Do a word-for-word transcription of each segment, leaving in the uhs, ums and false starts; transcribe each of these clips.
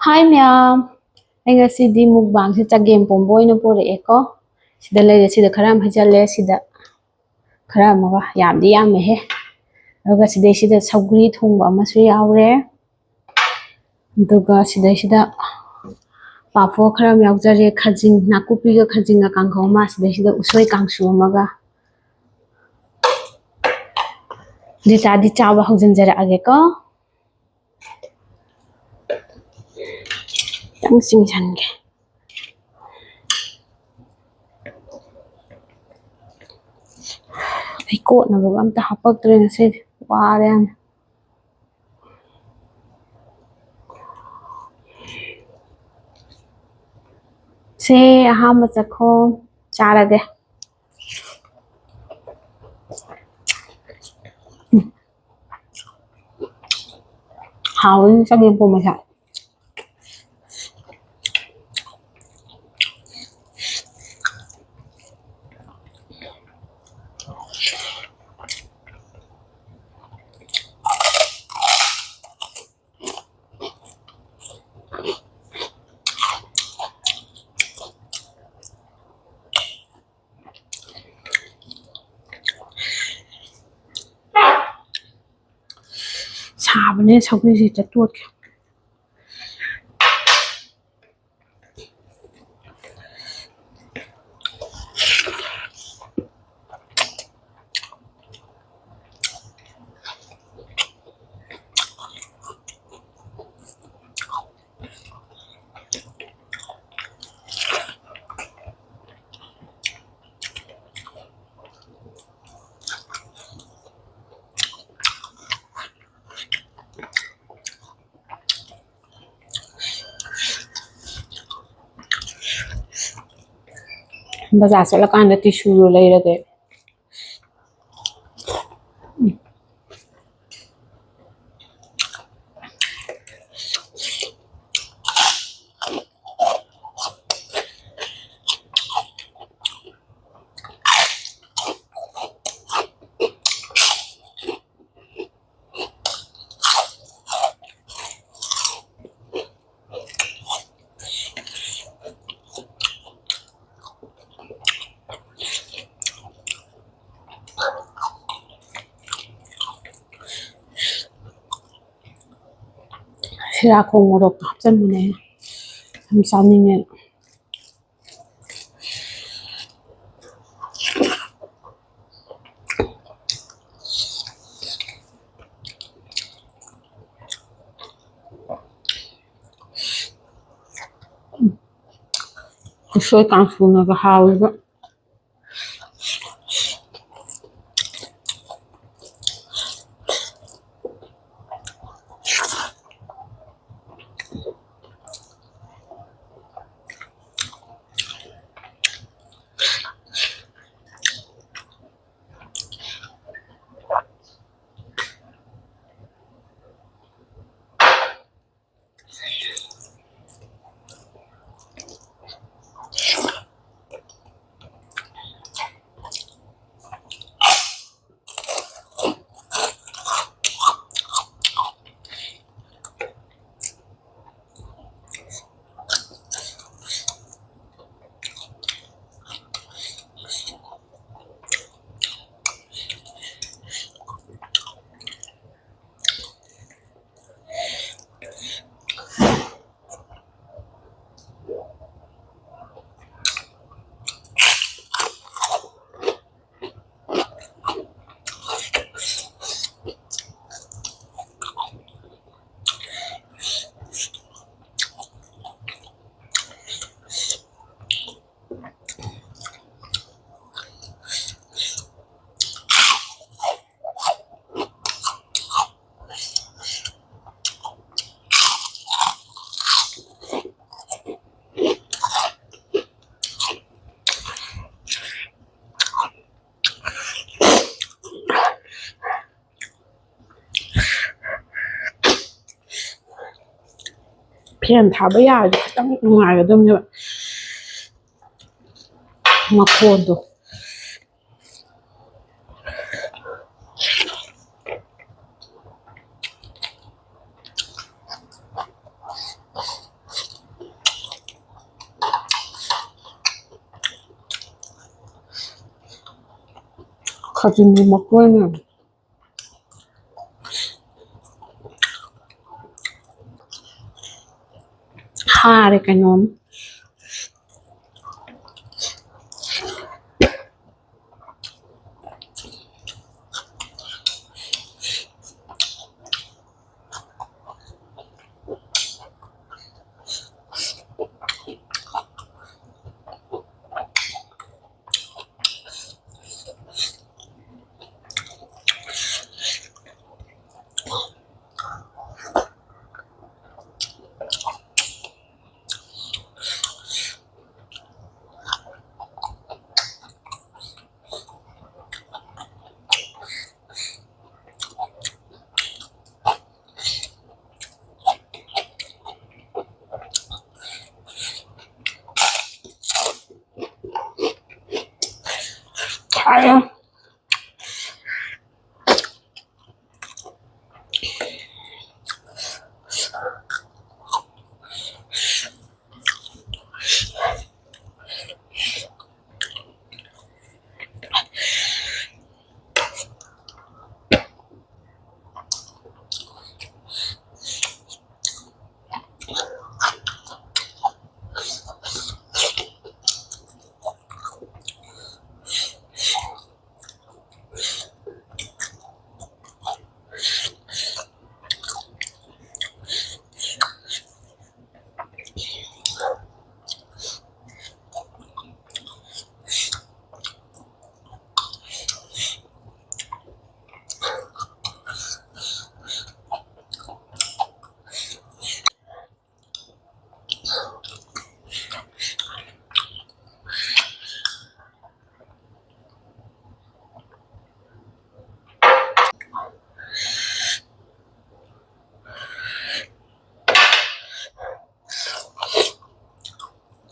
ꯍꯥꯏ ꯃꯌꯥꯝ, ꯑꯩ ꯉꯁꯤꯗꯤ ꯃꯨꯛꯕꯥꯡꯁꯦ ꯆꯒꯦꯝ ꯄꯣꯝꯕ ꯑꯣꯏꯅ ꯄꯨꯔꯛꯑꯦꯀꯣ꯫ ꯁꯤꯗ ꯂꯩꯔꯦ, ꯁꯤꯗ ꯈꯔ ꯑꯃ ꯍꯩꯖꯜꯂꯦ, ꯁꯤꯗ ꯈꯔ ꯑꯃꯒ, ꯌꯥꯝꯗꯤ ꯌꯥꯝꯃꯦꯍꯦ꯫ ꯑꯗꯨꯒ ꯁꯤꯗꯩꯁꯤꯗ ꯁꯧꯒ꯭ꯔꯤ ꯊꯣꯡꯕ ꯑꯃꯁꯨ ꯌꯥꯎꯔꯦ꯫ ꯑꯗꯨꯒ ꯁꯤꯗꯩꯁꯤꯗ ꯄꯥꯐꯣꯔ ꯈꯔ ꯑꯃ ꯌꯥꯎꯖꯔꯦ, ꯈꯥꯖꯤꯡ, ꯅꯥꯀꯨꯞꯄꯤꯒ ꯈꯥꯖꯤꯡꯒ ꯀꯥꯡꯍꯧ ꯑꯃ, ꯁꯤꯗꯩꯁꯤꯗ ꯎꯁꯣꯏ ꯀꯥꯡꯁꯨ ꯑꯃꯒ꯫ ꯑꯗꯨ ꯑꯣꯏꯇꯥꯔꯗꯤ ꯆꯥꯕ ꯍꯧꯖꯤꯟꯖꯔꯛꯑꯒꯦꯀꯣ꯫ ꯈꯤꯇꯪ ꯆꯤꯡꯁꯟꯒꯦ꯫ ꯑꯩ ꯀꯣꯠꯅꯕꯒ ꯑꯝꯇ ꯍꯥꯄꯛꯇ꯭ꯔꯦ ꯉꯁꯤꯗꯤ, ꯋꯥꯔꯦ ꯌꯥꯝꯅ꯫ ꯁꯦ, ꯑꯍꯥꯟꯕ ꯆꯥꯛꯈꯣꯝ ꯆꯥꯔꯒꯦ꯫ ꯎꯝ꯫ ꯍꯥꯎꯋꯤ ꯆꯒꯦꯝ ꯄꯣꯝꯕꯁꯦ꯫ ꯁꯥꯕꯅꯦ, ꯁꯧꯒ꯭ꯔꯤꯁꯦ ꯍꯦꯛꯇ ꯇꯣꯠꯀꯦ꯫ ꯕꯖꯥꯔ ꯆꯠꯂꯀꯥꯟꯗ ꯇꯤꯁꯨꯗꯣ ꯂꯩꯔꯒꯦ꯫ ꯁꯤꯔꯥꯈꯣꯡ ꯃꯣꯔꯣꯛꯇꯣ ꯍꯥꯞꯆꯤꯟꯕꯅꯦ꯫ ꯌꯥꯝ ꯆꯥꯅꯤꯡꯉꯦ꯫ ꯎꯁꯣꯏ ꯀꯥꯡꯁꯨꯅꯒ ꯍꯥꯎꯋꯦꯕ꯫ ꯐꯦꯟ ꯊꯥꯕ ꯌꯥꯔꯗꯤ ꯈꯤꯇꯪ ꯅꯨꯡꯉꯥꯏꯒꯗꯕꯅꯦꯕ ꯃꯈꯣꯟꯗꯣ꯫ ꯈꯥꯖꯤꯡꯒꯤ ꯃꯈꯣꯟꯅꯦ꯫ ꯆꯥꯔꯦ ꯀꯩꯅꯣꯝ꯫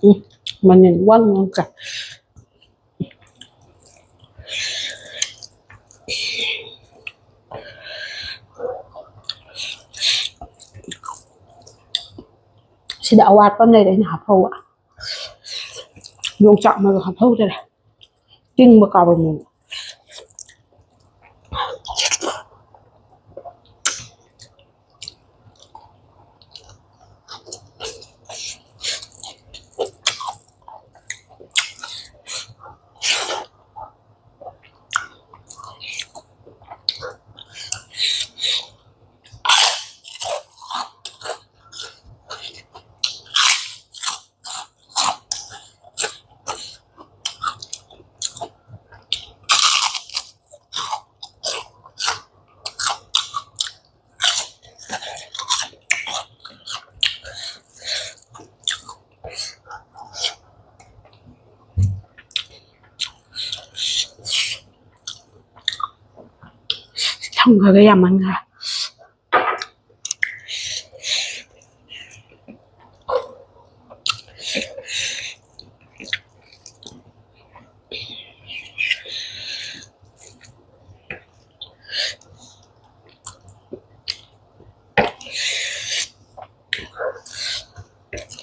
ꯎꯝ, ꯃꯅꯤꯟ ꯋꯥꯡ ꯋꯥꯡ ꯀꯥꯏ꯫ ꯁꯤꯗ ꯑꯋꯥꯠꯄ ꯑꯃ ꯂꯩꯔꯦ, ꯑꯩꯅ ꯍꯥꯞꯍꯧꯕ꯫ ꯌꯣꯡꯆꯥꯛ ꯃꯔꯨ ꯍꯥꯞꯍꯧꯗꯔꯦ꯫ ꯇꯤꯡꯕ ꯀꯥꯕ ꯃꯔꯨ꯫ ꯊꯨꯝ ꯈꯔ ꯌꯥꯝꯃꯟꯈ꯭ꯔꯦ꯫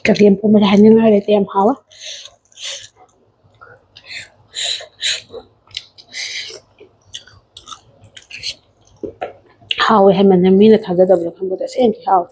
ꯆꯒꯦꯝ ꯄꯣꯝꯕꯗꯤ ꯍꯥꯏꯅꯤꯡꯉꯥꯏ ꯂꯩꯇꯦ, ꯌꯥꯝ ꯍꯥꯎꯋꯦ꯫ ꯍꯥꯎꯋꯦ ꯍꯥꯏꯃꯟꯗꯅ ꯃꯤꯅ ꯊꯥꯖꯗꯕꯗꯣ ꯈꯪꯕꯗ ꯑꯁꯦꯡꯀꯤ ꯍꯥꯎꯋꯦ꯫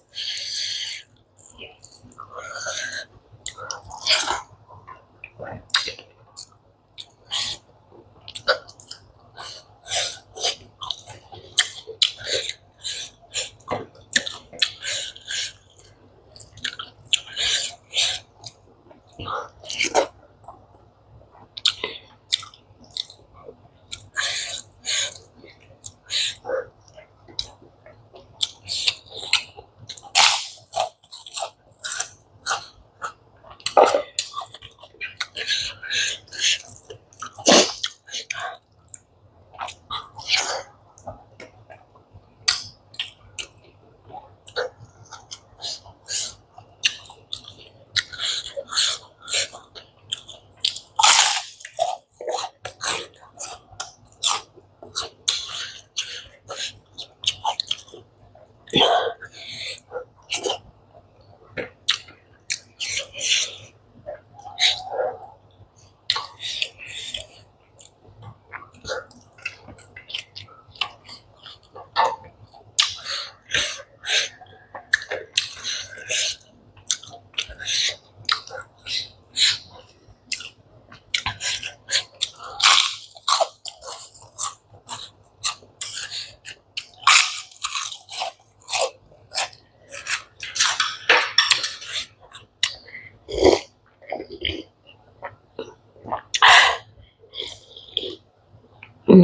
ꯎꯝ꯫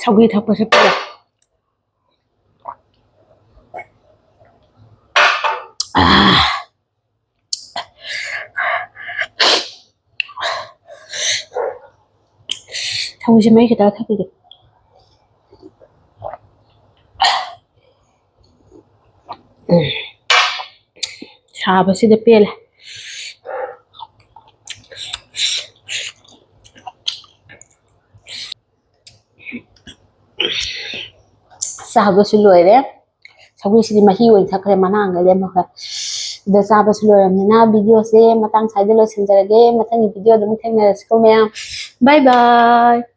ꯁꯧꯒ꯭ꯔꯤ ꯊꯛꯄꯁꯦ ꯐꯩ꯫ ꯁꯧꯒ꯭ꯔꯤꯁꯦ ꯃꯍꯤ ꯈꯤꯇ ꯊꯛꯈꯤꯒꯦ꯫ ꯎꯝ꯫ ꯁꯥꯕꯁꯤꯗ ꯄꯦꯜꯂꯦ꯫ ꯆꯥꯕꯁꯨ ꯂꯣꯏꯔꯦ꯫ ꯁꯧꯒ꯭ꯔꯤꯁꯤꯗꯤ ꯃꯍꯤ ꯑꯣꯏꯅ ꯊꯛꯈ꯭ꯔꯦ, ꯃꯅꯥ ꯑꯃꯒ ꯂꯦꯝꯃꯛꯈ꯭ꯔꯦ꯫ ꯑꯗ ꯆꯥꯕꯁꯨ ꯂꯣꯏꯔꯕꯅꯤꯅ video ꯁꯦ ꯃꯇꯥꯡ ꯁ꯭ꯋꯥꯏꯗ ꯂꯣꯏꯁꯤꯟꯖꯔꯒꯦ꯫ ꯃꯊꯪꯒꯤ video ꯗ ꯑꯃꯨꯛ ꯊꯦꯡꯅꯔꯁꯤꯀꯣ ꯃꯌꯥꯝ꯫ Bye bye꯫